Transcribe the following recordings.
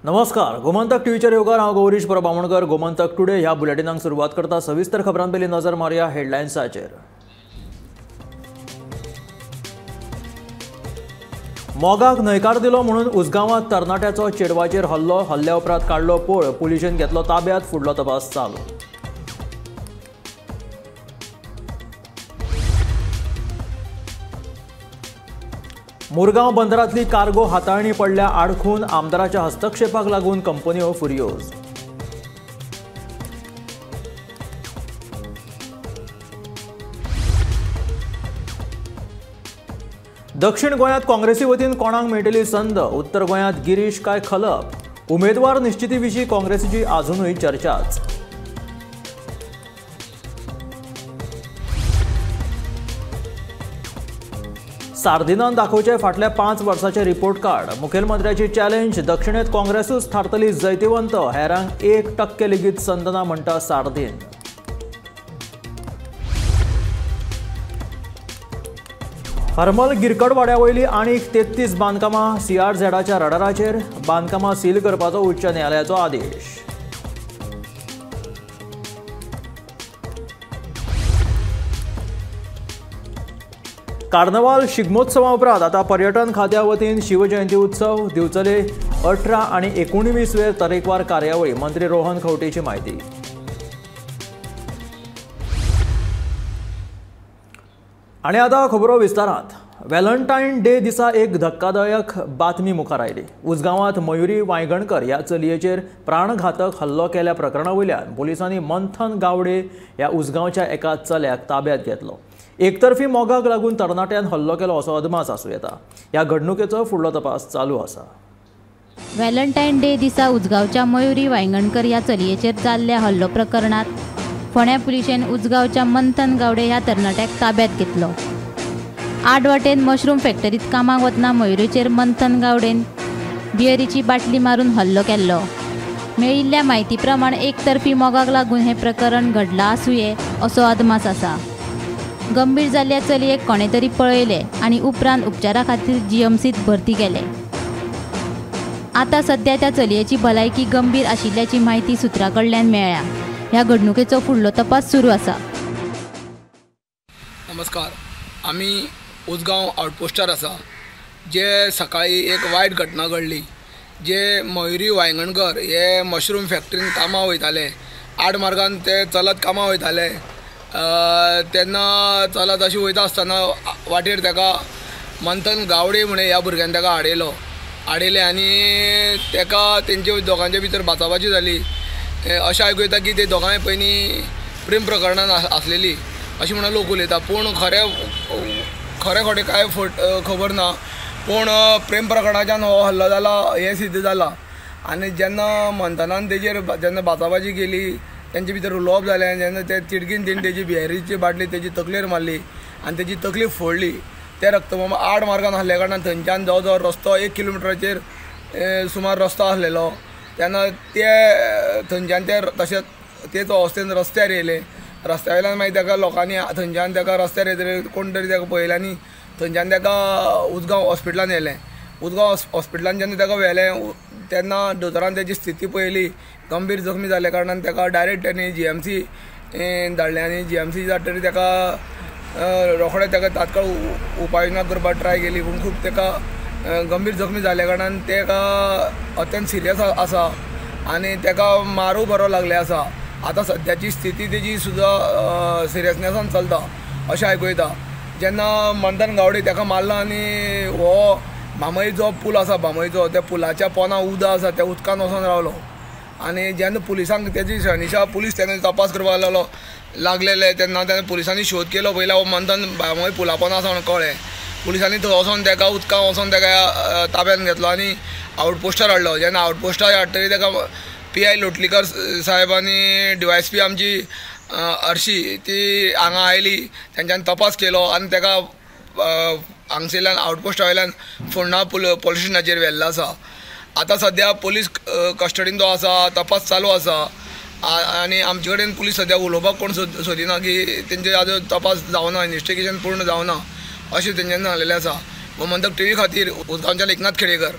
नमस्कार, गोमंतक टीव्हीचेर येवकार. हांव गौरीश परब बामणकर. गोमंतक टुडे ह्या बुलेटिनाक सुरवात करता. सविस्तर खबरां पयलीं नजर मारया हेडलायन्साचेर. मोगाक न्हयकार दिलो म्हणून उसगांवांत तरणाट्याचो चेडवाचेर हल्लो. हल्ल्या उपरांत काडलो पळ. पुलिशेन घेतलो ताब्यात. फुडलो तपास चालू. मुरगांव बंदरांतली कार्गो हाताळणी पडल्या आडखून. आमदाराच्या हस्तक्षेपाक लागून कंपन्यो फुर्योज. दक्षिण गोंयांत काँग्रेसी वतीन कोणाक मेळटली संद? उत्तर गोंयांत गिरीश काय खलप? उमेदवार निश्चिती विशीं काँग्रेसीची आजुनूय चर्चाच. सार्दिनान दाखोवचे फाटल्या 5 वर्साचे रिपोर्ट कार्ड. मुखेलमंत्र्याची चॅलेंज. दक्षिणेत काँग्रेसूच थारतली जैतिवंत. हेरांक 1% लेगीत संद ना म्हणटा सार्दीन. हरमल गिरकडवाड्या वयली आनीक 33 बांदकामां सीआरझेडाच्या रडाराचेर. बांदकामां सील करपाचो उच्च न्यायालयाचो आदेश. कार्नवाल शिगमोत्सवा उपरांत आतां पर्यटन खात्या वतीन शिवजयंती उत्सव. दिवचले 18 आनी 19 वेर तरेकवार कार्यावळी. मंत्री रोहन खंवटेची म्हायती. आनी आतां खबरो विस्तारांत. व्हॅलेंटायन डे दिसा एक धक्कादायक बातमी मुखार आयली. उसगांवांत मयुरी वायंगणकर ह्या चलयेचेर प्राणघातक हल्लो केल्या प्रकरणा वयल्यान पोलिसांनी मंथन गावडे ह्या उसगांवच्या एका चल्याक ताब्यात घेतलो. एकतर्फी मोगाक लागून तरणाट्यान हल्लो केलो असो अदमास आसूं येता. ह्या घडणुकेचो फुडलो तपास चालू आसा. व्हॅलेंटायन डे दिसा उसगांवच्या मयुरी वायंगणकर ह्या चलयेचेर जाल्ल्या हल्लो प्रकरणांत फोंड्या पुलिशेन उसगांवच्या मंथन गावडे ह्या तरणाट्याक ताब्यात घेतलो. 8 वाटेन मशरूम फॅक्टरीत कामाक वतना मयुरीचेर मंथन गावडेन बियरीची बाटली मारून हल्लो केल्लो. मेळिल्ल्या म्हायती प्रमाण एकतर्फी मोगाक लागून हें प्रकरण घडलां आसुये असो अदमास आसा. गंभीर जाल्ल्या चलयेक कोणें तरी पळयलें आनी उपरांत उपचारा खातीर जीएमसीत भरती केले. आतां सध्या त्या चलयेची भलायकी गंभीर आशिल्ल्याची म्हायती सुत्रां कडल्यान मेळ्ळ्या. ह्या घडणुकेचो फुडलो तपास सुरू आसा. नमस्कार, आमी उसगांव आउटपोस्टार आसा. जे सकाळी एक वायट घटना घडली. जे मयुरी वायंगणकर हे मशरूम फॅक्टरीन कामां वयताले. 8 मार्गान ते चलत कामां वयताले. तेन्ना चलत अशी वयता आसतना वाटेर ताका मंथन गावडे म्हणे ह्या भुरग्यान ताका आडयलो. आडयलें आनी ताका तेंचे दोगांच्या भितर बाचाबाची जाली. अशें आयकूं येता की ते दोगांय पयलीं प्रेम प्रकरणान आसलेली अशें म्हणून लोक उलयता. पूण खरें खरें खोटें कांय फट खबर ना. पूण प्रेम प्रकरणाच्यान हो हल्लो जाला हें सिद्ध जाला. आनी जेन्ना मंथनान तेजेर जेन्ना बाचाबाची केली, तेंचे भितर उलोवप जालें, जेन्ना ते तिडकीन तेणी तेजी बियरीची बाटली तेजी तकलेर मारली आनी तेजी तकली फोडली. ते रक्तबंब 8 मार्गान आसल्या कारणान थंयच्यान जवळ जवळ रस्तो 1 किलोमिटराचेर सुमार रस्तो आसलेलो. तेन्ना ते थंयच्यान ते तशेंच तेच अवस्थेन रस्त्यार येयले. रस्त्या वयल्यान मागीर ताका लोकांनी थंयच्यान ताका रस्त्यार येतकीर कोण तरी ताका पळयलें आनी थंयच्यान ताका उसगांव हॉस्पिटलान व्हेलें. उसगांव हॉस्पिटलान जेन्ना ताका व्हेलें तेन्ना दोतोरान तेजी स्थिती पळयली. गंभीर जखमी जाल्ल्या कारणान ताका डायरेक्ट ताणें जीएमसी धाडलें आनी जीएमसी धाडटकीर ताका रोखडें ताका तात्काळ उपाययोजना करपाक ट्राय केली. पूण खूब ताका गंभीर जखमी जाल्ल्या कारणान ताका अत्यंत सिरियस आसा आनी ताका मारू बरो लागले आसा. आतां सद्याची स्थिती तेजी सुद्दां सिरियसनेसान चलता अशें आयकूं येता. जेन्ना मंथन गावडे ताका मारला आनी हो बांबोळी जो पूल आसा बांबोळीचो, त्या पुलाच्या पोना उदक आसा, त्या उदकान वचोन रावलो. आनी जेन्ना पुलिसांक तेजी शनिशा पुलीस तेन्ना तपास करपाक लागलेले तेन्ना तेन्ना पुलिसांनी शोध केलो. पयलीं हो मंथन बांबोळी पुला पोना आसा म्हणून कळ्ळें. पुलिसांनी थंय वचोन ताका उदकान वचोन ताका ताब्यान घेतलो आनी आउटपोस्टार हाडलो. जेन्ना आउटपोस्टार हाडटकीर ताका PI Lotlikar साहेब आनी DYSP आमची हरशी ती हांगा आयली. तेंच्यांनी तपास केलो आनी ताका हांगसरल्यान आउटपोस्टा वयल्यान फोंडा पोलीस स्टेशनाचेर व्हेल्लो आसा. आतां सद्या पोलीस कस्टडीन तो आसा, तपास चालू आसा. आनी आमचे कडेन पुलीस सद्या उलोवपाक कोण सोदिना की तेंचे आजून तपास जावना, इन्वेस्टिगेशन पूर्ण जावना अशें तेंच्यांनी सांगलेलें आसा. गोमंतक टीव्ही खातीर उसगांवच्यान एकनाथ खेडेकर.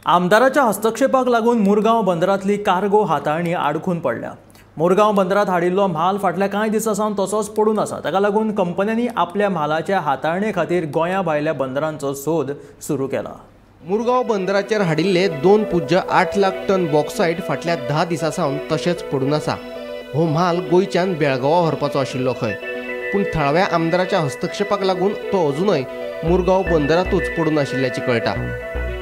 आमदाराच्या हस्तक्षेपाक लागून मुरगांव बंदरांतली कार्गो हाताळणी आडखून पडल्या. मुरगांव बंदरांत हाडिल्लो म्हाल फाटल्या कांय दिसां सावन तसोच पडून आसा. ताका लागून कंपन्यांनी आपल्या म्हालाच्या हाताळणे खातीर गोंया भायल्या बंदरांचो सोद सुरू केला. मुरगांव बंदराचेर हाडिल्ले 2.8 लाख टन बॉक्सायट फाटल्या 10 दिसां सावन तशेंच पडून आसा. हो म्हाल गोंयच्यान बेळगांवा व्हरपाचो आशिल्लो खंय, पूण थळाव्या आमदाराच्या हस्तक्षेपाक लागून तो अजूनय मुरगांव बंदरांतूच पडून आशिल्ल्याचें कळटा.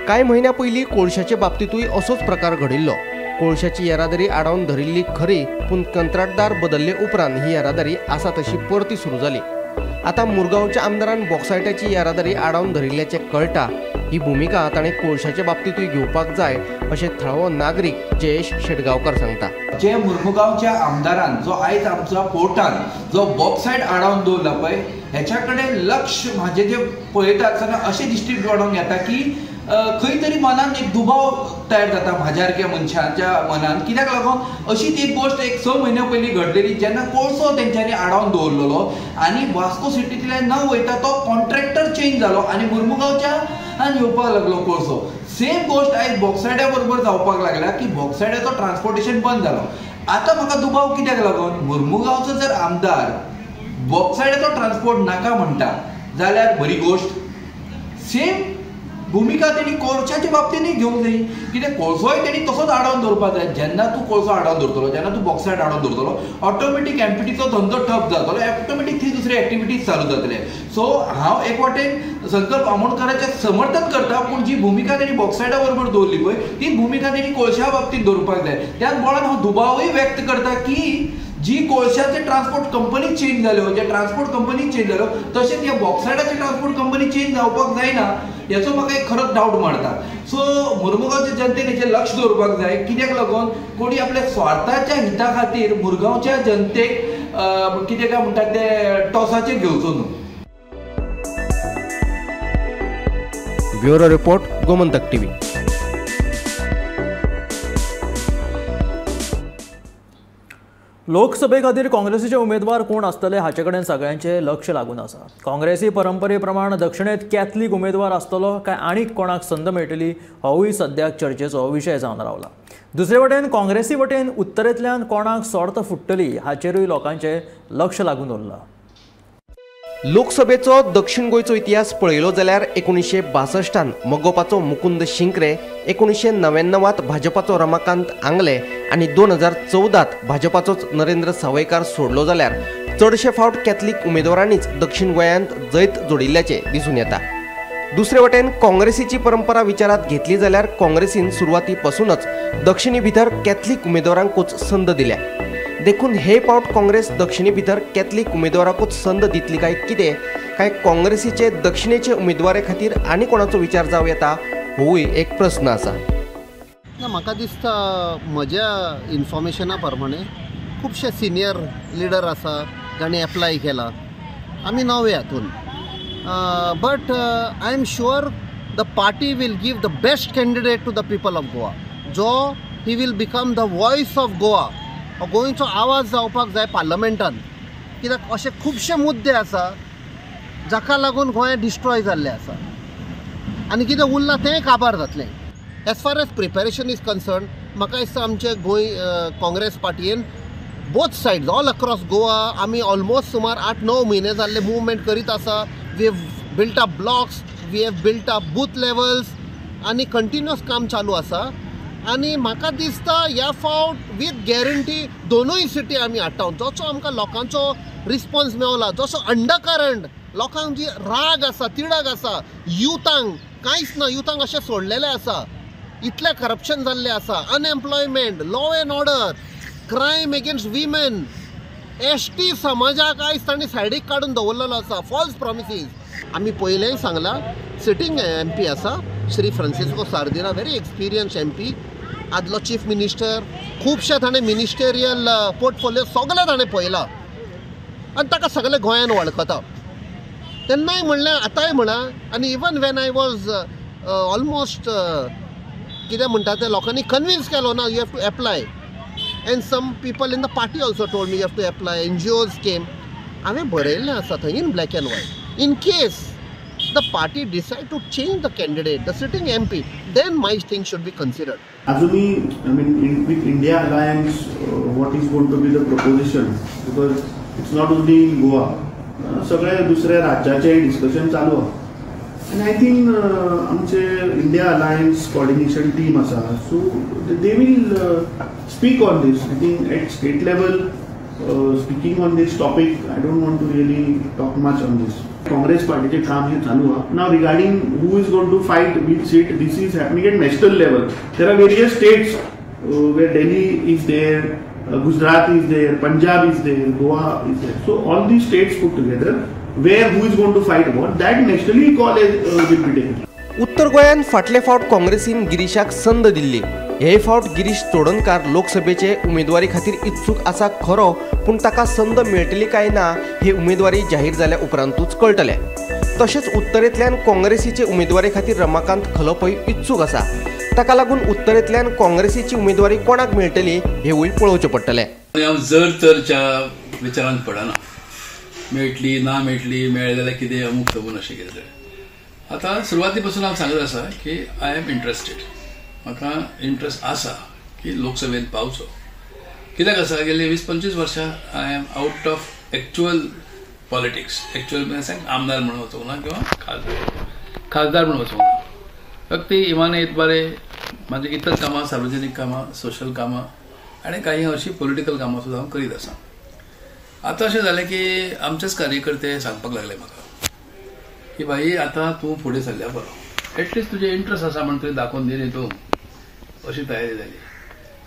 कांय म्हयन्या पयलीं कोळशाचे बाबतींतूय असोच प्रकार घडिल्लो. कोळशाची येरादारी आडावन धरिल्ली खरी, पूण कंत्राटदार बदलले उपरांत ही येरादारी आसा तशी परती सुरू जाली. आतां मुरगांवच्या आमदारान बॉक्सायटाची येरादारी आडावन धरिल्ल्याचें कळटा. ही भुमिका ताणें कोळशाचे बाबतींतूय घेवपाक जाय अशें थळावो नागरीक जयेश शेटगांवकर सांगता. जे मुरमुगांवच्या आमदारान जो आयज आमच्या पोर्टान जो बॉक्सायट आडावन दवरला पळय, हेच्या कडेन लक्ष म्हाजें जे पळयता आसतना अशें दिश्टी पडोवन येता की खंय तरी मनान एक दुबाव तयार जाता म्हाज्या सारक्या मनशाच्या मनान. कित्याक लागून अशीच एक गोश्ट एक 6 म्हयन्या पयलीं घडलेली, जेन्ना कोळसो तेंच्यांनी आडावन दवरलेलो आनी वास्को सिटींतल्यान न वयता तो कॉन्ट्रॅक्टर चेंज जालो आनी मुरमुगांवच्या येवपाक लागलो कोळसो. सेम गोश्ट आयज बॉक्सायटा बरोबर जावपाक लागल्या की बॉक्सायटाचो ट्रान्सपोर्टेशन बंद जालो. आतां म्हाका दुबाव कित्याक लागून मुरमुगांवचो जर आमदार बॉक्सायटाचो ट्रान्सपोर्ट नाका म्हणटा जाल्यार बरी गोश्ट. सेम भुमिका तेणी कोळशाच्या बाबतीनूय घेवंक जाय. कित्याक कोळसोय तेणी तसोच आडावन दवरपाक जाय. जेन्ना तूं कोळसो आडावन दवरतलो, जेन्ना तूं बॉक्सायट आडावन दवरतलो, ऑटोमॅटीक एमपीटीचो धंदो ठप जातलो, ऑटोमॅटीक थंय दुसरे एक्टिविटीज चालू जातले. सो हांव एक वाटेन संकल्प आमोणकाराचें समर्थन करता, पूण जी भुमिका तेणी बॉक्सायटा बरोबर दवरली पळय ती भुमिका तेणी कोळशा बाबतींत दवरपाक जाय. त्याच बळान हांव दुबावूय व्यक्त करता की जी कोळशाचे ट्रान्सपोर्ट कंपनी चेंज जाल्यो, जे ट्रान्सपोर्ट कंपनी चेंज जाल्यो, तशेंच ह्या बॉक्सायटाचे ट्रान्सपोर्ट कंपनी चेंज जावपाक जायना हेचो म्हाका एक खरोच डावट मारता. सो मुरमुगांवच्या जनतेन हेचेर लक्ष दवरपाक जाय. कित्याक लागून कोणी आपल्या स्वार्थाच्या हिता खातीर मुरगांवच्या जनतेक कितें काय म्हणटात ते टॉसाचेर घेवचो न्हू. Bureau report, Gomantak TV. लोकसभे खातीर काँग्रेसीचे उमेदवार कोण आसतले हाचे कडेन सगळ्यांचें लक्ष लागून आसा. काँग्रेसी परंपरे प्रमाण दक्षिणेंत कॅथलीक उमेदवार आसतलो काय आनीक कोणाक संद मेळटली होवूय सद्याक चर्चेचो विशय जावन रावला. दुसरे वटेन काँग्रेसी वटेन उत्तरेंतल्यान कोणाक सोर्त फुट्टली हाचेरूय लोकांचें लक्ष लागून उरलां. लोकसभेचो दक्षिण गोंयचो इतिहास पळयलो जाल्यार 1962 मगोपाचो मुकुंद शिंकरे, 1999 भाजपाचो रमाकांत आंगले आनी 2014 भाजपाचोच नरेंद्र सावयकार सोडलो जाल्यार चडशे फावट कॅथलीक उमेदवारांनीच दक्षिण गोंयांत जैत जोडिल्ल्याचें दिसून येता. दुसरे वटेन काँग्रेसीची परंपरा विचारात घेतली जाल्यार काँग्रेसीन सुरवाती पासूनच दक्षिणी भितर कॅथलीक उमेदवारांकूच संद दिल्या. देखून हे पावट काँग्रेस दक्षिणी भितर कॅथलीक उमेदवाराकूच संद दितली काय कितें, काय काँग्रेसीचे दक्षिणेचे उमेदवारे खातीर आनी कोणाचो विचार जावं येता होवूय एक प्रस्न आसा. ना, म्हाका दिसता म्हज्या इन्फॉर्मेशना प्रमाणे खुबशे सिनियर लिडर आसा जांणी एप्लाय केला, आमी नवे हातून. But I am sure the party will give the best candidate to the people of Goa, जो he will become the voice of Goa. गोंयचो आवाज जावपाक जाय पार्लमेंटान, कित्याक अशे खुबशे मुद्दे आसा जाका लागून गोंय डिस्ट्रॉय जाल्लें आसा आनी कितें उरलां तेंय काबार जातलें. As far as preparation is concern, म्हाका दिसता आमचे गोंय काँग्रेस पार्टयेन both sides all across Goa आमी ऑलमोस्ट सुमार 8-9 म्हयने जाल्ले मुवमेंट करीत आसा. We have built up blocks, we have built up booth levels आनी कंटिन्युअस काम चालू आसा. आनी म्हाका दिसता ह्या फावट वीथ गॅरंटी दोनूय सिटी आमी हाडटा. जसो आमकां लोकांचो रिस्पॉन्स मेवला, जसो अंडरकरंट लोकांक जी राग आसा, तिडक आसा, युथांक कांयच ना, युथांक अशें सोडलेलें आसा, इतलें करप्शन जाल्लें आसा, unemployment, law and order, crime against women, S T समाजाक आयज तांणी सायडीक काडून दवरलेलो आसा, फॉल्स प्रॉमिसीस. आमी पयलेंय सांगलां, सिटींग एम पी आसा Shri Francisco Sardinha, very experience M P, आदलो चीफ मिनिस्टर, खुबशे ताणें मिनिस्टेरियल पोर्टफोलियो सगळें ताणें पळयलां आनी ताका सगळें गोंयान वळखता. तेन्नाय म्हणलें, आतांय म्हणा, आनी even when I was almost कितें म्हणटा तें लोकांनी कन्विन्स केलो ना, you have to apply. And some people in the party also told me you have to apply, N G Os came. हांवें बरयल्लें आसा थंय in black and white, in case the party decide to change the candidate, the sitting MP, then my thing should be considered. अजूनही I mean with India Alliance what is going to be the proposition, because it's not only in Goa, सगळे दुसऱ्या राज्याचे discussion चालू आहा. आनी I think आमचे India alliance coordination team आसा, so they will speak on this. I think at state level speaking on this topic, I don't want to really talk much on this. Congress पार्टीचे काम हे चालू आहा. Now regarding who is going to fight which seat, this is happening at national level. There are various states where Delhi is there, Gujarat is there, Punjab is there, Goa is there. So all these states put together, where who is going to fight what, that nationally call will be taken. उत्तर गोंयांत फाटले फावट काँग्रेसीन गिरीशाक संद दिल्ली. हे फावट गिरीश चोडणकार लोकसभेचे उमेदवारी खातीर इत्सूक आसा खरो, पूण ताका संद मेळटली काय ना ही उमेदवारी जाहीर जाल्या उपरांतूच कळटलें. तशेंच उत्तरेंतल्यान काँग्रेसीचे उमेदवारी खातीर रमाकांत खलपय इत्सूक आसा. ताका लागून उत्तरेंतल्यान काँग्रेसीची उमेदवारी कोणाक मेळटली हेवूय पळोवचें पडटलें. हांव जर तरच्या विचारांत पडना, मेळटली ना मेळटली, मेळ्ळें जाल्यार कितें अमूक तमूक अशें कितें तरी. आतां सुरवाती पासून हांव सांगत आसा की I am interested, म्हाका इंट्रस्ट आसा की लोकसभेन पावचो. कित्याक आसा, गेल्ली 20-25 वर्सां I am out of actual politics. Actual म्हणजे आमदार म्हणून वचूंक ना किंवा खासदार म्हणून वचूंक ना, फक्त इमाने इतबारे म्हाजी इतर कामां, सार्वजनीक कामां, सोशल कामां आनी काही अशी पॉलिटिकल कामां सुद्दां हांव करीत आसा. आतां अशें जालें की आमचेच कार्यकर्ते सांगपाक लागले म्हाका की भाई आतां तूं फुडें सरल्या बरो, एटलिस्ट तुजें इंट्रस्ट आसा म्हण तुवें दाखोवन दी न्ही तूं, अशी तयारी जाली.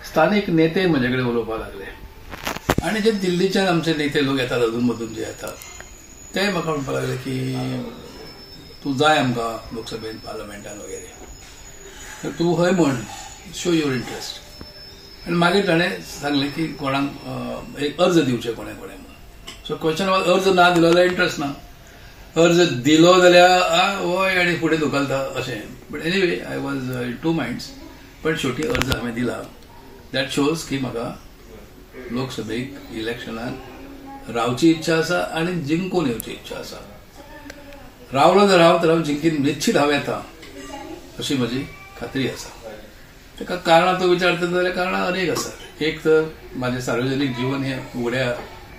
स्थानीक नेते म्हजे कडेन उलोवपाक लागले आनी जे दिल्लीच्यान आमचे नेते लोक येतात अदून मदून जे येतात ते म्हाका म्हणपाक लागले की तूं जाय आमकां लोकसभेन, पार्लमेंटान वगैरे, तर तूं हय म्हण, शो your interest. आनी मागीर ताणें सांगलें की कोणाक एक अर्ज दिवचे कोणें कोणें म्हणून. सो क्वेश्चन वॉज, अर्ज ना दिलो जाल्यार इंट्रस्ट ना, अर्ज दिलो जाल्यार हय आनी फुडें धुकलता अशें. But anyway I was in two minds, पण शेवटी अर्ज हांवें दिला. That shows की म्हाका लोकसभेक इलेक्शनाक रावची इच्छा आसा आनी जिंकून येवची इच्छा आसा. रावलो जर हांव तर हांव जिंकीन निश्चीत हांव येता अशी म्हजी खात्री आसा. ताका कारणां तूं विचारता जाल्यार कारणां अनेक आसात. एक तर म्हाजें सार्वजनीक जीवन हें उगड्या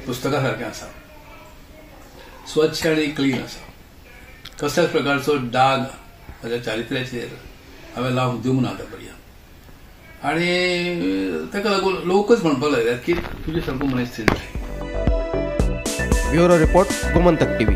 पुस्तका सारकें आसा, स्वच्छ आनी क्लीन आसा. कसल्याच प्रकारचो डाग म्हज्या चारित्र्याचेर हांवें लावंक दिवंक ना आतां पर्यंत. आनी ताका लागून लोकच म्हणपाक लागल्यात की तुजे सारको मनीस थंय जाय. Bureau report, Gomantak TV.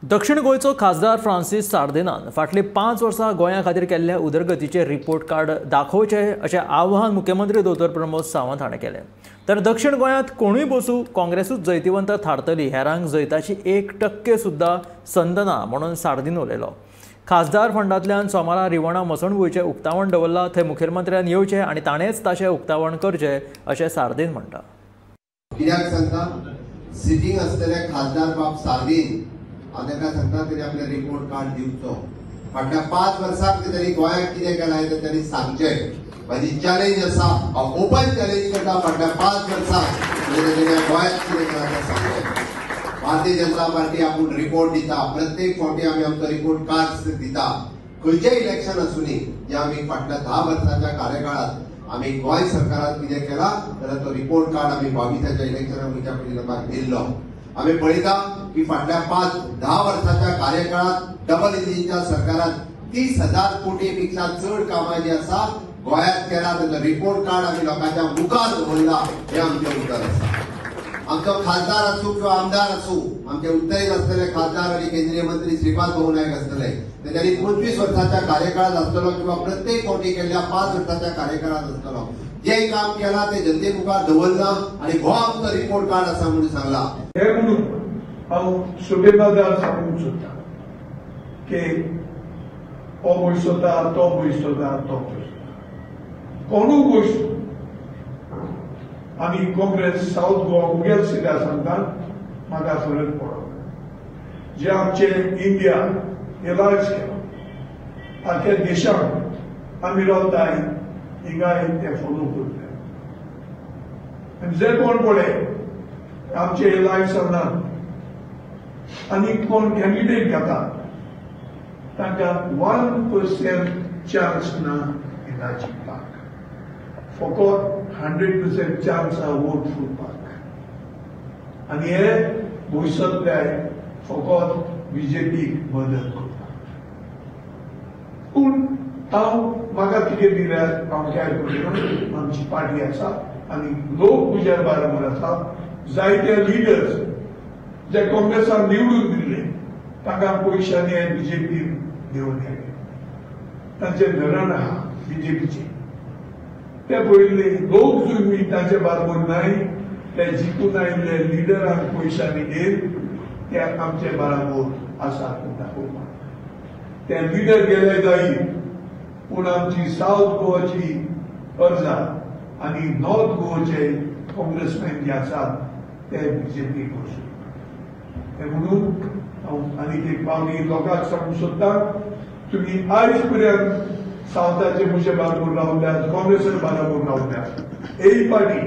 दक्षिण गोंयचो खासदार फ्रांसीस सार्दिनान फाटलीं 5 वर्सां गोंया खातीर केल्ल्या उदरगतीचे रिपोर्ट कार्ड दाखोवचें अशें आव्हान मुख्यमंत्री दोतोर प्रमोद सावंत हाणें केलें. तर दक्षिण गोंयांत कोणूय बसूं काँग्रेसूच जैतिवंत थारतली, हेरांक जैताची 1% सुद्दां संद ना म्हणून सार्दीन उलयलो. खासदार फंडांतल्यान सोमारा रिवणा मसणभुंयचें उक्तावण दवरलां, थंय मुखेलमंत्र्यान येवचें आनी ताणेंच ताचें उक्तावण करचें अशें सार्दीन म्हणटा. कित्याक सांगता, सिटींग आसतले खासदार बाब सार्दीन हांव ताका सांगता तरी आपले रिपोर्ट कार्ड दिवचो. फाटल्या 5 वर्सांक तांणी गोंयांत कितें केलां तें तांणी सांगचें. म्हाजी चॅलेंज आसा, हांव ओपन चॅलेंज करता, फाटल्या 5 वर्सांक तांणी गोंयांत कितें केलां तें सांगचें. भारतीय जनता पार्टी आपूण रिपोर्ट दिता, प्रत्येक फावटी आमी आमचो रिपोर्ट कार्ड दिता. खंयचें इलेक्शन आसूनी, जे आमी फाटल्या 10 वर्सांच्या कार्यकाळांत आमी गोंय सरकारान कितें केलां जाल्यार तो रिपोर्ट कार्ड आमी 22 इलेक्शनाक वयच्या पयलीं लोकांक दिल्लो. आमी पळयता की फाटल्या 5-10 वर्सांच्या कार्यकाळांत डबल इंजिनच्या सरकारान 30,000 कोटी पेक्षा चड कामां जी आसा गोंयांत केला. ताचो रिपोर्ट कार्ड आमी लोकांच्या मुखार दवरला हें आमचें उतर आसा. आमचो खासदार आसूं किंवा आमदार आसूं, आमचे उत्तरेक आसतले खासदार आनी केंद्रीय मंत्री श्रीपाद भाऊ नायक आसतले, तेंच्यांनी 25 वर्सांच्या कार्यकाळांत आसतलो किंवा प्रत्येक फावटी केल्ल्या 5 वर्सांच्या कार्यकाळांत आसतलो, जे काम केलां तें जनते मुखार दवरलां आनी हो आमचो रिपोर्ट कार्ड आसा म्हणून सांगला. हे म्हणून हांव सुबेदार सांगूंक सोदता की हो बैसता, तो बैसता, तो बैसता, कोणूय बैसता. आमी काँग्रेस सावथ गोवा मुगेल सिटा सांगता, म्हाका फरक पडना. जे आमचे इंडिया एलायन्स केला आख्या देशांत आमी रावताय, हिंगाय ते फोलो करता. आनी जे कोण पळय आमचे एलायन्स ना आनी कोण कॅन्डिडेट घेता तांकां 1% चान्स ना हिंगा जिखपाक, फकत 100% चान्स आहा वोट फुटपाक. आनी हे भविश्यांतल्यान फकत बीजेपीक मदत करता. पूण हांव म्हाका तिकेट दिल्यार हांव काय करिना, आमची पार्टी आसा आनी लोक म्हज्या बरोबर आसा. जायते लिडर्स जे काँग्रेसान निवडून दिल्ले तांकां पयशांनी बीजेपी घेवन गेले, तांचें धरण आहा बीजेपीचें. ते पळयल्ले लोक जुळवी तांचे बरोबर नाय, ते जिखून आयिल्ले लिडरांक पयशांनी घेवन ते आमचे बरोबर आसात म्हूण दाखोवपाक. ते लिडर गेले जाय, पूण आमची सावथ गोवाची अर्जा आनी नॉर्थ गोवाचे काँग्रेसमॅन जे आसात ते बीजेपी वचून. ते म्हणून हांव आनीक एक पावटी लोकांक सांगूंक सोदता, तुमी आयज पर्यंत सावथाचे म्हजे बरोबर रावल्यात, काँग्रेसा बरोबर रावल्यात, एक पार्टी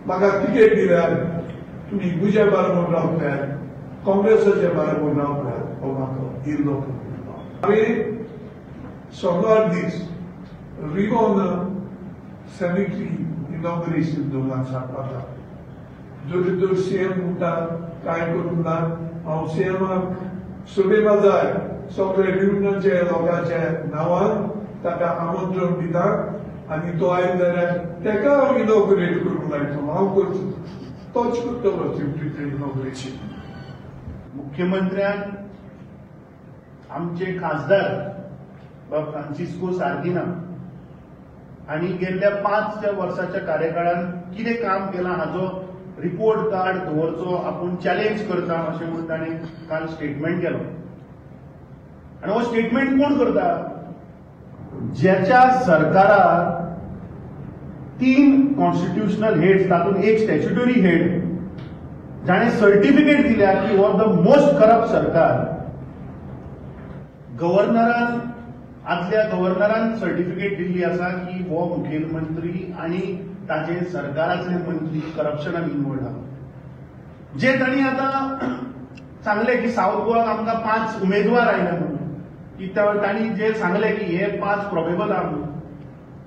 म्हाका तिकेट दिल्यार तुमी म्हज्या बरोबर रावल्यात, काँग्रेसाचे बरोबर रावल्यात, हो म्हाका इल्लो. हांवें सोमवार दीस रिगोन सेमिट्री इनॉग्रेशन दवरलां सांगपाक. जरी तर सीएम म्हणटा कांय करूंक ना, हांव सीएमाक सभेमा जाय सगळे रिवणाचे लोकांच्या नांवान ताका आमंत्रण दिता आनी तो आयलो जाल्यार ताका हांव इनॉग्रेट करूंक लायतलो. हांव करचो तोच करतलो सिमट्रीचें इनॉग्रेशन. मुख्यमंत्र्यान आमचे खासदार बाब फ्रांसिस्को सार्दिना आनी गेल्ल्या 5 वर्साच्या कार्यकाळान कितें काम केलां हाचो रिपोर्ट कार्ड दवरचो आपूण चॅलेंज करता अशें म्हणून ताणें काल स्टेटमेंट केलो. आनी हो स्टेटमेंट कोण करता? ज्याच्या सरकारार 3 कॉन्स्टिट्युशनल हेड्स, तातूंत एक स्टॅच्युटरी हेड, जाणें सर्टिफिकेट दिल्या की हो the most corrupt सरकार. गव्हर्नरान, आदल्या गव्हर्नरान सर्टिफिकेट दिल्ली आसा की हो मुखेलमंत्री आनी ताजे सरकारांतले मंत्री करप्शनान इन्वॉल्व आहा. जे तांणी आतां सांगलें की सावथ गोवाक आमकां 5 उमेदवार आयले म्हणून, की तांणी जे सांगलें की हे 5 प्रोबेबल आहा म्हणून,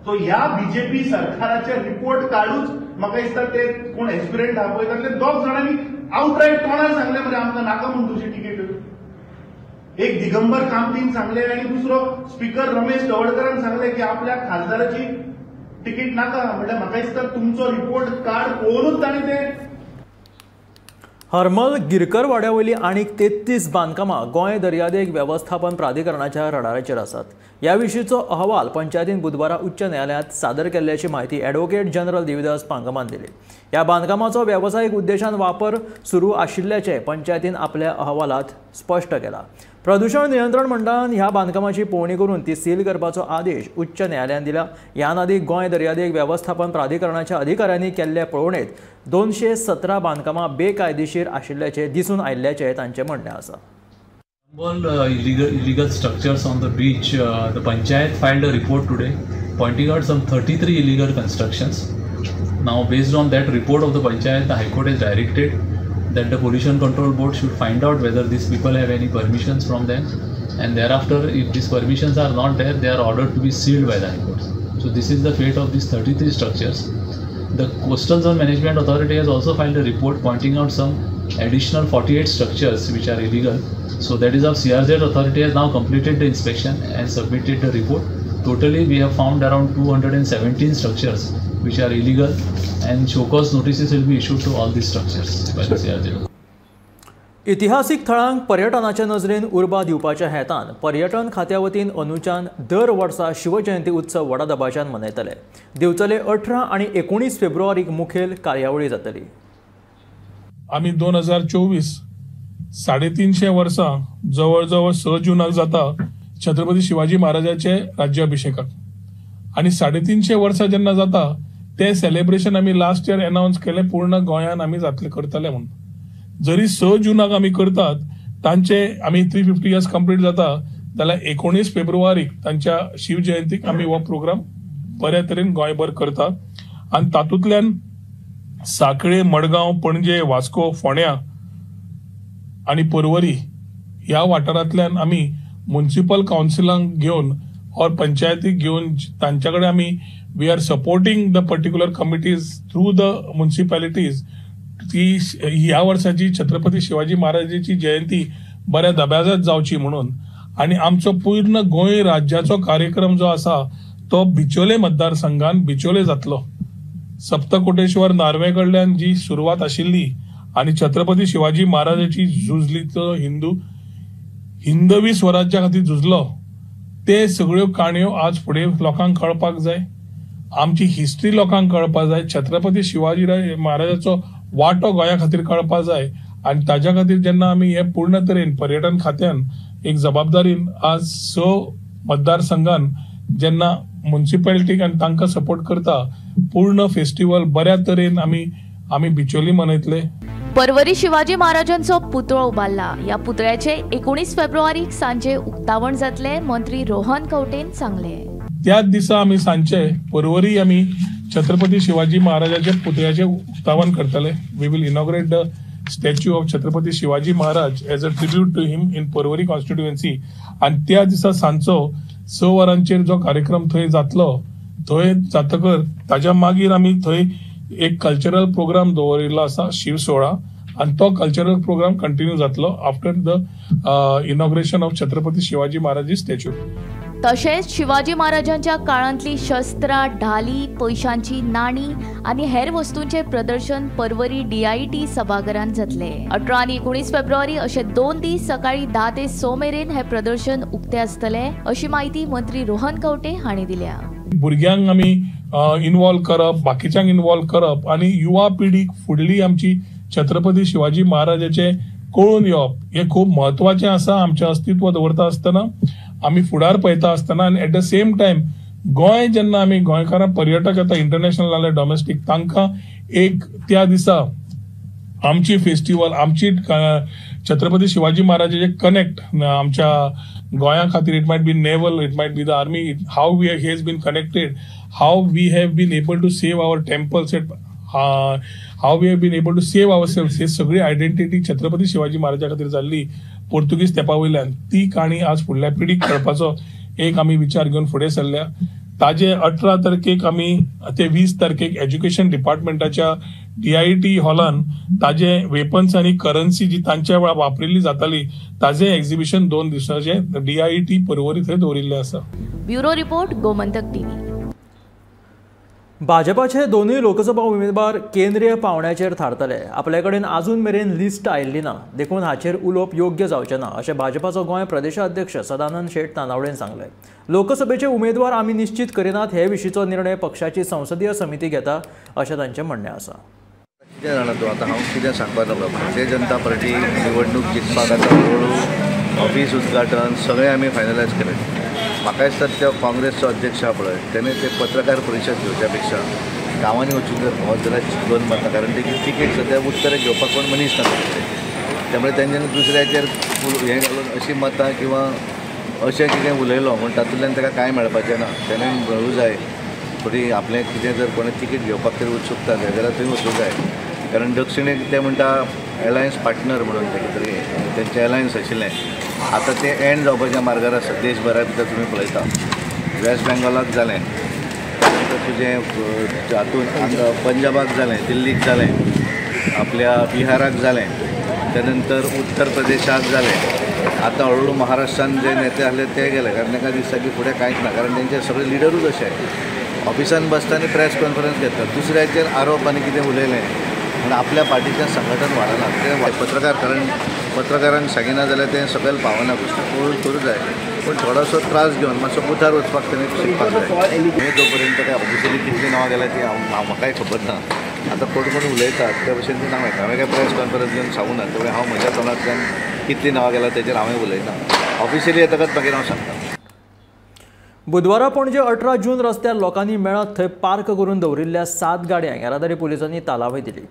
सो ह्या बीजेपी सरकाराचे रिपोर्ट कार्डूच म्हाका दिसता ते कोण एस्पिरंट आहा पळय तातले 2 जाणांनी आवटरायट तोंडार सांगलें मरे आमकां नाका म्हूण तुजी तिकेट. एक दिगंबर कामतीन सांगलें आनी दुसरो स्पीकर रमेश तवडकरान सांगलें की आपल्या खासदाराची तिकीट नाका. म्हणल्यार म्हाका दिसता तुमचो रिपोर्ट कार्ड पळोवनूच तांणी ते. हरमल गिरकरवाड्यावयली आनीक 33 बांदकामां गोंय दर्यादेग वेवस्थापन प्राधिकरणाच्या रडाराचेर आसात. ह्या विशींचो अहवाल पंचायतीन बुधवारा उच्च न्यायालयांत सादर केल्ल्याची म्हायती ॲडव्होकेट जनरल देविदास पांगमान दिली. ह्या बांदकामाचो वेवसायीक उद्देशान वापर सुरू आशिल्ल्याचें पंचायतीन आपल्या अहवालांत स्पश्ट केलां. प्रदूषण नियंत्रण मंडळान ह्या बांदकामाची पळोवणी करून ती सील करपाचो आदेश उच्च न्यायालयान दिला. ह्या आदीं गोंय दर्यादेग वेवस्थापन प्राधिकरणाच्या अधिकाऱ्यांनी केल्ले पळोवणेंत 217 बांदकामां बेकायदेशीर आशिल्ल्याचें दिसून आयिल्ल्याचें तांचें म्हणणें आसा. All illegal structures on the beach, the panchayat filed a report today pointing out some 33 illegal constructions. Now, based on that report of the panchayat, the High Court has directed that the Pollution Control Board should find out whether these people have any permissions from them, and thereafter, if these permissions are not there, they are ordered to be sealed by the High Court. So this is the fate of these 33 structures. The Coastal Zone Management Authority has also filed a report pointing out some additional 48 structures which are illegal. So that is how CRZ authority has now completed the inspection and submitted the report. Totally we have found around 217 structures which are illegal, and show cause notices will be issued to all these structures by the CRZ. इतिहासीक थळांक पर्यटनाच्या नजरेन उर्बा दिवपाच्या हेतान पर्यटन खात्या वतीन अंदूच्यान दर वर्सा शिवजयंती उत्सव व्हडा दबाज्यान मनयतले. दिवचले 18 आनी 19 फेब्रुवारीक मुखेल कार्यावळी जातली. आमी 2024 350 वर्सां जवळ जवळ 6 जूनाक जाता छत्रपती शिवाजी महाराजाचे राज्याभिषेकाक, आनी 350 वर्सां जेन्ना जाता ते सेलिब्रेशन आमी लास्ट इयर अनावन्स केलें पूर्ण गोंयान आमी जातले करतले म्हणून. जरी 6 जूनाक आमी करतात तांचे आमी 350 इयर्स कंप्लीट जाता जाल्यार 19 फेब्रुवारीक तांच्या शिवजयंतीक आमी हो प्रोग्राम बऱ्या तरेन गोंयभर करतात. आनी तातूंतल्यान साखळे, मडगांव, पणजे, वास्को, फोंड्या आनी पर्वरी ह्या वाठारांतल्यान आमी म्युनिसिपल कावन्सिलांक घेवन ऑर पंचायतीक घेवन तांच्या कडेन आमी we are supporting the particular committees through the municipalities ती ह्या वर्साची छत्रपती शिवाजी महाराजाची जयंती बऱ्या दब्याजात जावची म्हणून. आनी आमचो पूर्ण गोंय राज्याचो कार्यक्रम जो आसा तो बिचोले मतदारसंघान बिचोले जातलो. सप्तकोटेश्वर नार्वे कडल्यान जी सुरवात आशिल्ली आनी छत्रपती शिवाजी महाराजाची झुजली तो हिंदवी स्वराज्या खातीर झुजलो ते सगळ्यो काणयो आज फुडें लोकांक कळपाक जाय, आमची हिस्ट्री लोकांक कळपाक जाय, छत्रपती शिवाजी महाराजाचो वांटो गोंया खातीर कळपाक जाय. आनी ताज्या खातीर जेन्ना आमी हे पूर्ण तरेन पर्यटन खात्यान एक जबाबदारीन आज 6 मतदारसंघान जेन्ना म्युनिसिपालिटीक आनी तांकां सपोर्ट करता पूर्ण फेस्टिवल बऱ्या तरेन आमी बिचोली मनयतले. पर्वरी शिवाजी महाराजांचो पुतळो उबारला. ह्या पुतळ्याचे 19 फेब्रुवारीक सांजे उक्तावण जातले, मंत्री रोहन खंवटेन सांगले. त्याच दिसा आमी सांजचे पर्वरी आमी छत्रपती शिवाजी महाराजाच्या पुतळ्याचे उक्तावण करतले. We will inaugurate the statue of Chhatrapati Shivaji Maharaj as a tribute to him in Porvorim constituency. आनी त्या दिसा सांजचो 6 वरांचेर जो कार्यक्रम थंय जातलो थंय जातकर ताज्या मागीर आमी थंय एक कल्चरल प्रोग्राम दवरिल्लो आसा शिव सोहळा आनी तो कल्चरल प्रोग्राम कंटिन्यू जातलो after the inauguration of Chhatrapati Shivaji Maharaj statue. तशेंच शिवाजी महाराजांच्या काळांतली शस्त्रां, ढाली, पयशांची नाणी आनी हेर वस्तूंचे प्रदर्शन पर्वरी DIT सभाघरांत जातले. 18 आनी 19 फेब्रुवारी अशे 2 दीस सकाळी 10 ते 6 मेरेन हे प्रदर्शन उक्ते आसतले अशी माहिती मंत्री रोहन खंवटे हांणी दिल्या. भुरग्यांक आमी इन्वॉल्व करप, बाकीच्यांक इन्वॉल्व करप आनी युवा पिढीक फुडली आमची छत्रपती शिवाजी महाराजाचे कळून येवप हे खूब म्हत्वाचें आसा. आमचें अस्तित्व दवरता आसतना आमी फुडार पळयता आसतना आनी at the same time Goa जेन्ना आमी गोंयकारां पर्यटक येता इंटरनॅशनल नाल्यार डॉमेस्टीक तांकां एक त्या दिसा आमची फेस्टिवल आमची छत्रपती शिवाजी महाराजाचे कनेक्ट आमच्या गोंया खातीर it might be naval, it might be the army, how we has been connected, how we have been able to save our temples, how we have been able to save our self, हे सगळी identity Chhatrapati Shivaji महाराजा खातीर जाल्ली पोर्तुगीज तेंपा वयल्यान ती काणी आज फुडल्या पिढीक कळपाचो एक आमी विचार घेवन फुडें सरल्या. ताजे 18 तारखेक आमी ते 20 तारखेक एज्युकेशन डिपार्टमेंटाच्या DIT हॉलान ताजे वेपन्स आनी करन्सी जी तांच्या वेळार वापरिल्ली जाताली ताजे एक्झिबिशन 2 दिसांचे DIT Porvorim थंय दवरिल्लें आसा. Bureau report, Gomantak TV. भाजपाचे दोनूय लोकसभा उमेदवार केंद्रीय पावंड्याचेर थारतले. आपले कडेन अजून मेरेन लिस्ट आयिल्ली ना देखून हाचेर उलोवप योग्य जावचें ना अशें भाजपाचो गोंय प्रदेशाध्यक्ष सदानंद शेट तानावडेन सांगलें. लोकसभेचे उमेदवार आमी निश्चित करिनात हे विशींचो निर्णय पक्षाची संसदीय समिती घेता अशें तांचें म्हणणें आसा. कितें जाणा तूं आतां हांव कितें सांगपाक लागलो, भारतीय जनता पार्टी निवडणूक जिखपाक आतां हळूहळू ऑफिस उद्घाटन सगळें आमी फायनलायज केलें. म्हाका दिसता त्या काँग्रेसचो अध्यक्ष आहा पळय तेणें ते पत्रकार परिशद घेवच्या पेक्षा गांवांनी वचून जर भोंवत जाल्यार दोन मारता, कारण तेजी तिकेट सद्या उत्तरेक घेवपाक कोण मनीस ना. त्यामुळे तेंच्यांनी दुसऱ्याचेर हें घालून अशी मतां किंवा अशें कितें उलयलो म्हूण तातूंतल्यान ताका कांय मेळपाचें ना. तेणें मेळूं जाय थोडी आपलें कितें जर कोणें तिकेट घेवपाक तरी उत्सुकता जाय जाल्यार थंय वचूं जाय, कारण दक्षिणेक ते म्हणटा एलायन्स पार्टनर म्हणून ते कितें तरी तेंचें एलायन्स आशिल्लें, आतां तें एंड जावपाच्या मार्गार आसा. देशभरा भितर तुमी पळयता वेस्ट बेंगॉलाक जालें, त्यानंतर तुजें हातून पंजाबाक जालें, दिल्लीक जालें, आपल्या बिहाराक जालें, त्यानंतर उत्तर प्रदेशाक जालें, आतां हळूहळू महाराष्ट्रान जे नेते आसले ते गेले, कारण तांकां दिसता की फुडें कांयच ना, कारण तेंचे सगळे लिडरूच अशे ऑफिसान बसता आनी प्रेस कॉन्फरन्स घेतात, दुसऱ्याचेर आरोप आनी कितें उलयलें म्हण आपल्या पार्टीचें संघटन वाडना. तें पत्रकार, कारण पत्रकारांक सांगिना जाल्यार तें सकयल पावना, गोश्ट करूं करूं जाय, पूण थोडोसो त्रास घेवन मातसो मुखार वचपाक तेणें शिकपाक जाय. हें जोपर्यंत काय ऑफिशियली कितलीं नांवां गेल्या ती हांव म्हाकाय खबर ना. आतां कोण कोण उलयतात त्या भशेन ती नांवां येता. हांवें काय प्रेस कॉन्फरन्स घेवन सांगूं ना, त्यामुळे हांव म्हज्या तोंडांतल्यान कितलीं नांवां गेल्या तेजेर हांवें उलयना. ऑफिशियली येतकच मागीर हांव सांगता. बुधवारा पणजे 18 जून रस्त्यार लोकांनी मेळत थंय पार्क करून दवरिल्ल्या 7 गाडयांक येरादारी पुलिसांनी तालावय दिली.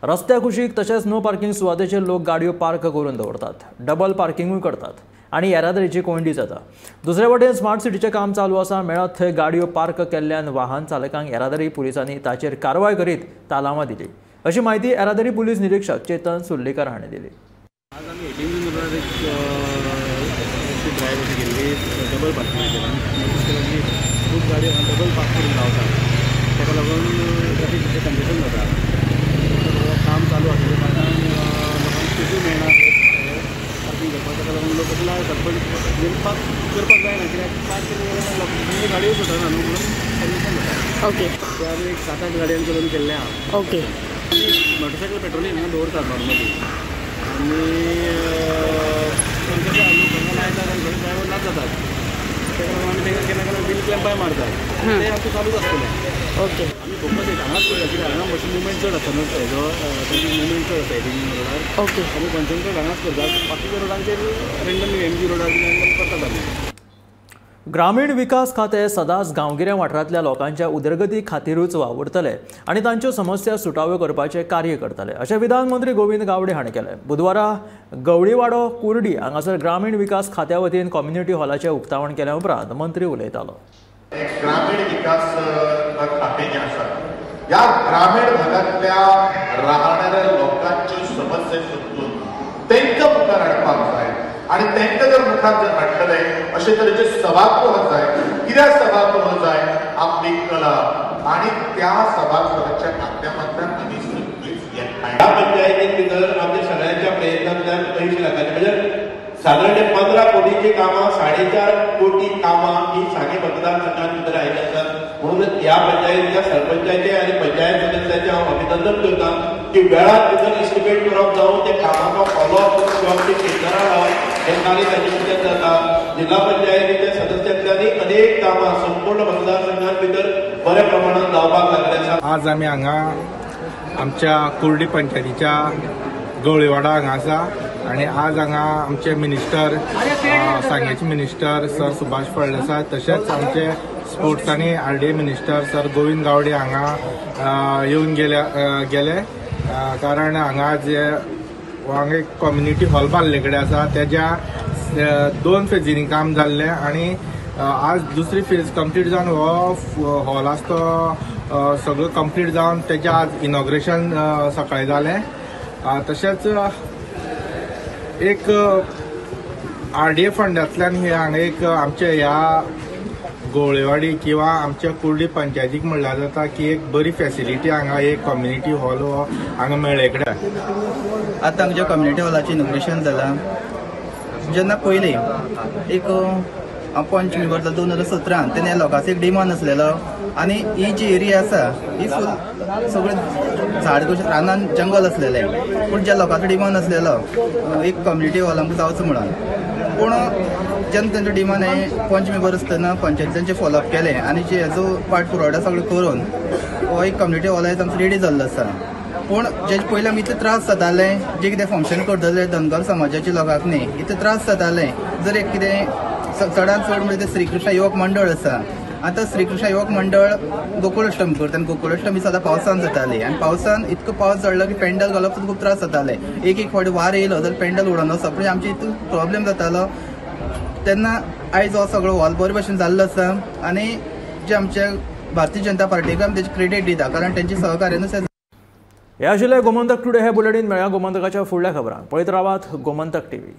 रस्त्या कुशीक तशेंच नो पार्किंग सुवातेचेर लोक गाडयो पार्क करून दवरतात, डबल पार्किंगूय करतात आनी येरादारीची कोंयडी जाता. दुसरे वटेन स्मार्ट सिटीचें काम चालू आसा. मेळत थंय गाडयो पार्क केल्ल्यान वाहन चालकांक येरादारी पुलिसांनी ताचेर कारवाय करीत तालावां दिली अशी म्हायती येरादारी पुलीस निरीक्षक चेतन सुर्लीकर हांणी दिली. आज आमी अशी ड्रायव्ह अशी केल्ली डबल पार्किंगाचेर आमी नोटीस केला की खूब गाडयो डबल पार्क करून रावतात, ताका लागून ट्रॅफिक मातशें कंजेशन जाता. काम चालू आसलेल्या कारणान लोकांक स्पेसूय मेळना पार्किंग करपाक, ताका लागून लोक अशें लायतात. पण पार्क करपाक जायना कित्याक पार्क केले जाल्यार लोकांची गाडयो सुटना न्हू, म्हणून कंजेशन जाता. ओके, ते आमी एक 7-8 गाडयांक करून केल्लें आहा. ओके, मोटरसायकल पेट्रोलिंग हांगा दवरतात नॉर्मली आनी कशें लोक हांगा लायतात आनी थोडे ड्रायव्हर नाच जातात, ताका लागून आमी तांकां केन्ना केन्ना व्हील क्लॅम्पाय मारतात, तें आमचें चालूच आसतलें. ओके, आमी फोकस एक हांगाच करता कित्याक हांगा मातशें मुवमेंट चड आसता न्हू, हेजो ट्रॅफीक मुवमेंट चड आसता हेडिंग रोडार. ओके, आमी कॉन्सन्ट्रेट हांगाच करतात, बाकीच्या रोडांचेर रँडमली एमजी रोडार रँडम करतात आमी. ग्रामीण विकास खातें सदांच गांवगिऱ्या वाठारांतल्या लोकांच्या उदरगती खातीरूच वावुरतले आनी तांच्यो समस्या सुटाव्यो करपाचें कार्य करतले अशें विधान मंत्री गोविंद गावडे हांणी केलें. बुधवारा गवळीवाडो कुर्डी हांगासर ग्रामीण विकास खात्या वतीन कम्युनिटी हॉलाचें उक्तावण केल्या उपरांत मंत्री उलयतालो. ग्रामीण विकास खातें जें आसा ह्या ग्रामीण भागांतल्या राहणाऱ्या लोकांच्यो समस्या समजून तांकां मुखार हाडपाक जाय आनी तांकां जर मुखार जर हाडटले अशे तरेचे सभागृह जाय. कित्याक सभागृह जाय? आपली कला आनी त्या सभागृहाच्या माध्यमांतल्यान आमी सगळीच ह्या पंचायतीन भितर आमच्या सगळ्यांच्या प्रयत्नांतल्यान 80 लाखांचे म्हणजे सादारण 15 कोटीची कामां 4.5 कोटी कामां ही सांगें मतदारसंघात भितर आयिल्ली आसात. म्हणून ह्या पंचायतीच्या सरपंचाचे आनी पंचायत सदस्याचें हांव अभिनंदन करता की वेळात भितर इस्टिमेट करप जावं त्या कामाचो फॉलोअप करून ते टेंडरां लावप हें कार्य ताचे भितर जाता. जिल्हा पंचायतीच्या सदस्यांतल्यानय अनेक कामां संपूर्ण मतदारसंघात भितर बऱ्या प्रमाणात जावपाक लागले आसा. आज आमी हांगा आमच्या कुर्डी पंचायतीच्या गवळीवाडा हांगा आसा आनी आज हांगा आमचे मिनिस्टर सांगेचे मिनिस्टर सर सुभाष फळदेसाय तशेंच आमचे स्पोर्ट्स आनी RDA minister sir Govind Gawde हांगा येवन गेले कारण हांगा जे हांगा एक कम्युनिटी हॉल बांदले कडेन आसा तेज्या 2 फेजींनी काम जाल्लें आनी आज दुसरी फेज कंप्लीट जावन हो हॉल आसा तो सगळो कंप्लीट जावन तेजें आज इनॉग्रेशन सकाळीं जालें. तशेंच एक RDA फंडांतल्यान हे हांगा एक आमच्या ह्या गोवळेवाडी किंवा आमच्या कुर्डी पंचायतीक म्हणल्यार जाता की एक बरी फॅसिलिटी हांगा एक कम्युनिटी हॉल हो हांगा मेळ्ळे कडेन. आतां आमच्या कम्युनिटी हॉलाचें इनॉग्रेशन जालां. जेन्ना पयलीं एक पंच मेंबर जालो 2017 तेन्ना लोकांचो एक डिमांड आसलेलो आनी ही जी एरिया आसा ही फूल सगळें झाड कशें रानान जंगल आसलेलें, पूण ज्या लोकांचो डिमांड आसलेलो एक कम्युनिटी हॉल आमकां जावचो म्हणून, पूण जेन्ना तेंचो डिमांड हे पंच मेंबर आसतना पंचायतीन फॉलोअप केलें आनी जे हेजो पार्ट पुरवठा सगळो करून हो एक कम्युनिटी हॉल आयज आमचो रेडी जाल्लो आसा. पूण जे पयलीं आमी इतले त्रास जाताले, जे कितें फंक्शन करतले धनगर समाजाच्या लोकांक न्ही इतले त्रास जाताले. जर एक कितें चडांत चड म्हणजे ते श्रीकृष्ण युवक मंडळ आसा, आतां श्रीकृष्ण युवक मंडळ गोकुळाष्टमी करता आनी गोकुळाष्टमी सदां पावसान जाताली आनी पावसान इतको पावस चडलो की पेंडल घालप सुद्दां खूब त्रास जाताले. एक एक फावटी वार येयलो जाल्यार पेंडल उडोवन वचप, म्हणजे आमचे इतलो प्रॉब्लेम जातालो. तेन्ना आयज हो सगळो हॉल बरे भशेन जाल्लो आसा आनी जे आमचे भारतीय जनता पार्टीक आमी तेजें क्रेडीट दिता कारण तेंचे सहकार्यानूच हे आशिल्लें गोमंतक टुडे हे बुलेटीन. मेळया गोमंतकाच्या फुडल्या खबरांक. पळयत रावात गोमंतक टीव्ही.